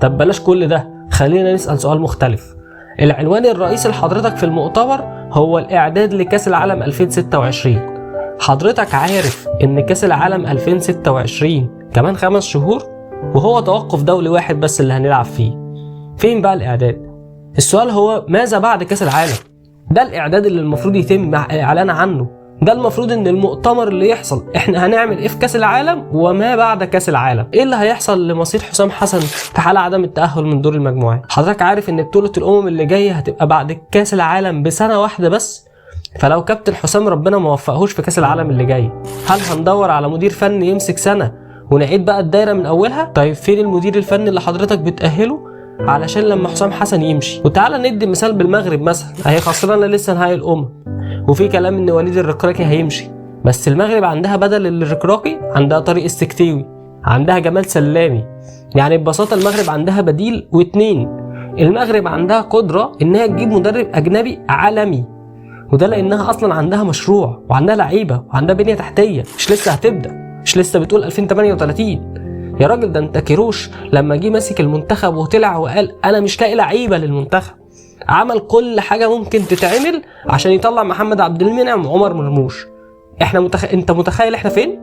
طب بلاش كل ده، خلينا نسأل سؤال مختلف. العنوان الرئيسي لحضرتك في المؤتمر هو الإعداد لكأس العالم 2026. حضرتك عارف إن كأس العالم 2026 كمان 5 شهور، وهو توقف دولي واحد بس اللي هنلعب فيه. فين بقى الإعداد؟ السؤال هو ماذا بعد كأس العالم؟ ده الإعداد اللي المفروض يتم إعلان عنه. ده المفروض ان المؤتمر اللي يحصل احنا هنعمل ايه في كاس العالم وما بعد كاس العالم. ايه اللي هيحصل لمصير حسام حسن في حال عدم التأهل من دور المجموعات؟ حضرتك عارف ان بطولة الامم اللي جاية هتبقى بعد كاس العالم بسنة واحدة بس. فلو كابتن حسام ربنا ما وفقهوش في كاس العالم اللي جاي، هل هندور على مدير فني يمسك سنة ونعيد بقى الدايرة من اولها؟ طيب فين المدير الفني اللي حضرتك بتأهله علشان لما حسام حسن يمشي؟ وتعالى ندي مثال بالمغرب مثلا، اهي خسرانة لسه نهائي الامم، وفي كلام ان وليد الركراكي هيمشي، بس المغرب عندها بدل الركراكي عندها طارق السكتيوي، عندها جمال سلامي. يعني ببساطة المغرب عندها بديل واتنين. المغرب عندها قدره انها تجيب مدرب اجنبي عالمي، وده لانها اصلا عندها مشروع وعندها لعيبة وعندها بنيه تحتيه، مش لسه هتبدا، مش لسه بتقول 2038. يا راجل ده انت كيروش لما جه ماسك المنتخب وطلع وقال انا مش لاقي لعيبة للمنتخب، عمل كل حاجة ممكن تتعمل عشان يطلع محمد عبد المنعم وعمر مرموش. احنا انت متخيل احنا فين؟